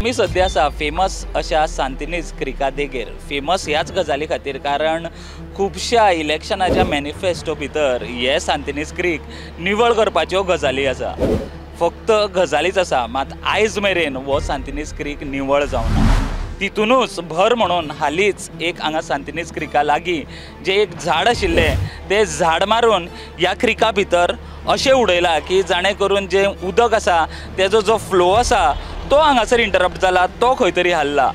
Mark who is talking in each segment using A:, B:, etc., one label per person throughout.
A: आमी सद्या आसा फेमस अशा सांतिनेज क्रिका देगेर. फेमस ह्याच गजाली खातीर कारण खुबश्या इलेक्शनाच्या मॅनिफेस्टो भितर हे सांतिनेज क्रीक निवळ करपाच्यो गजाली आसा, फक्त गजालीच आसा, मात आयज मेरेन हो सांतिनेज क्रीक निवळ जावना. तितूनच भर म्हणून हालींच एक हांगा सांतिनेज क्रिका लागीं जें एक झाड आशिल्लें तें झाड मारून ह्या क्रिका भितर अशें उडयलां की जाणें करून जें उदक आसा तेजो जो फ्लो आसा तो हांगासर इंटरप्ट जाला, तो खंय तरी हाल्ला.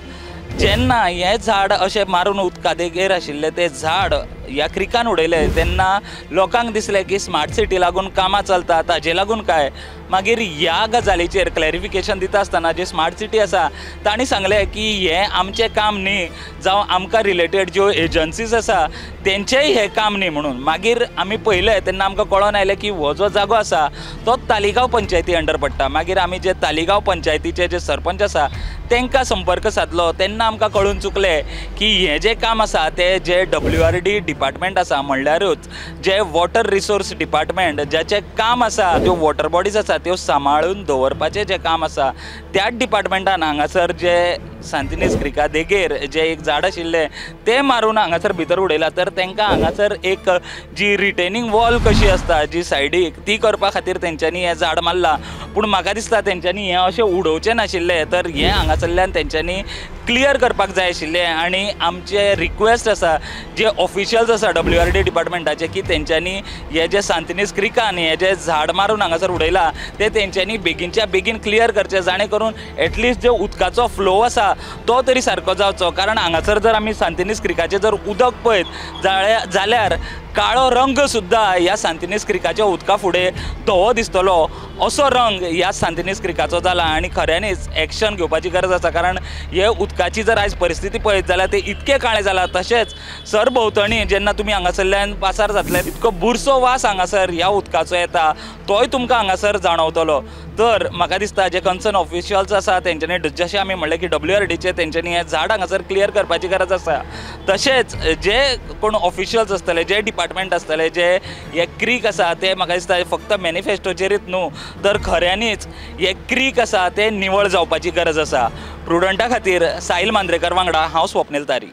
A: जेन्ना हें झाड अशें मारून उदका देगेर आशिल्लें तें झाड ह्या क्रिकान उडयलें तेन्ना लोकांक दिसलें की स्मार्ट सिटी लागून कामां चलता ताजे लागून काय. मागीर ह्या गजालीचेर क्लॅरिफिकेशन दिता आसतना जे स्मार्ट सिटी आसा तांणी सांगलें की हें आमचें काम न्ही, जावं आमकां रिलेटेड ज्यो एजन्सीज आसा तेंचेंय हें काम न्ही म्हणून. मागीर आमी पळयलें तेन्ना आमकां कळोन आयलें की हो जो जागो आसा तो तालिगांव पंचायती अंडर पडटा. मागीर आमी जे तालिगांव पंचायतीचे जे सरपंच आसा तांकां संपर्क सादलो तेन्ना आमकां कळून चुकलें की हें जें काम आसा तें जे WRD department आसा, म्हणल्यारूच जे वॉटर रिसोर्स डिपार्टमेंट ज्याचें काम आसा ज्यो वॉटर बॉडीज आसा त्यो सांबाळून दवरपाचें जें काम आसा त्याच डिपार्टमेंटान हांगासर जे सांतिनेज क्रिका देगेर जें एक झाड आशिल्लें तें मारून हांगासर भितर उडयलां. तर तांकां हांगासर एक जी रिटेनिंग वॉल कशी आसता जी सायडीक ती करपा खातीर तेंच्यांनी हें झाड मारलां. पूण म्हाका दिसता तेंच्यांनी हें अशें उडोवचें नाशिल्लें, तर हें हांगासरल्यान तेंच्यांनी क्लियर करपाक जाय आशिल्लें. आनी आमचें रिक्वेस्ट आसा जे ऑफिशियल्स आसा WRD डिपार्टमेंटाचे की तेंच्यांनी हे जे सांतिनेज क्रिकान हे जे झाड मारून हांगासर उडयलां ते तेंच्यांनी बेगीनच्या बेगीन क्लियर करचें, जाणें करून एटलिस्ट जे उदकाचो फ्लो आसा तो तरी सारको जावचो. कारण हांगासर जर आमी सांतिनेज क्रिकाचें जर उदक पळयत जाल्यार काळो रंग सुद्दां ह्या सांतिनेज क्रिकाच्या उदका फुडें धवो दिसतलो असो रंग ह्या सांतिनेज क्रिकाचो जाला. आनी खऱ्यांनीच एक्शन घेवपाची गरज आसा, कारण हे उदकाची जर आयज परिस्थिती पळयत जाल्यार ते इतकें काळें जालां. तशेंच सरभोंवतणी जेन्ना तुमी हांगासरल्यान पासार जातले इतको बुरसो वास हांगासर ह्या उदकाचो येता तोय तुमकां हांगासर जाणवतलो. तर म्हाका दिसता जे कन्सर्न ऑफिशियल्स आसा तेंच्यांनी जशें आमी म्हणलें की WRDचे तेंच्यांनी हें झाड हांगासर क्लियर करपाची गरज आसा. तशेंच जे कोण ऑफिशियल्स आसतले, जे डिपार्टमेंट आसतले, जे हे क्रीक आसा ते म्हाका दिसता फक्त मॅनिफेस्टोचेरूच न्हू तर खऱ्यांनीच हे क्रीक आसा ते निवळ जावपाची गरज आसा. प्रुडंटा खातीर साहिल मांद्रेकर वांगडा हांव स्वप्नील तारी.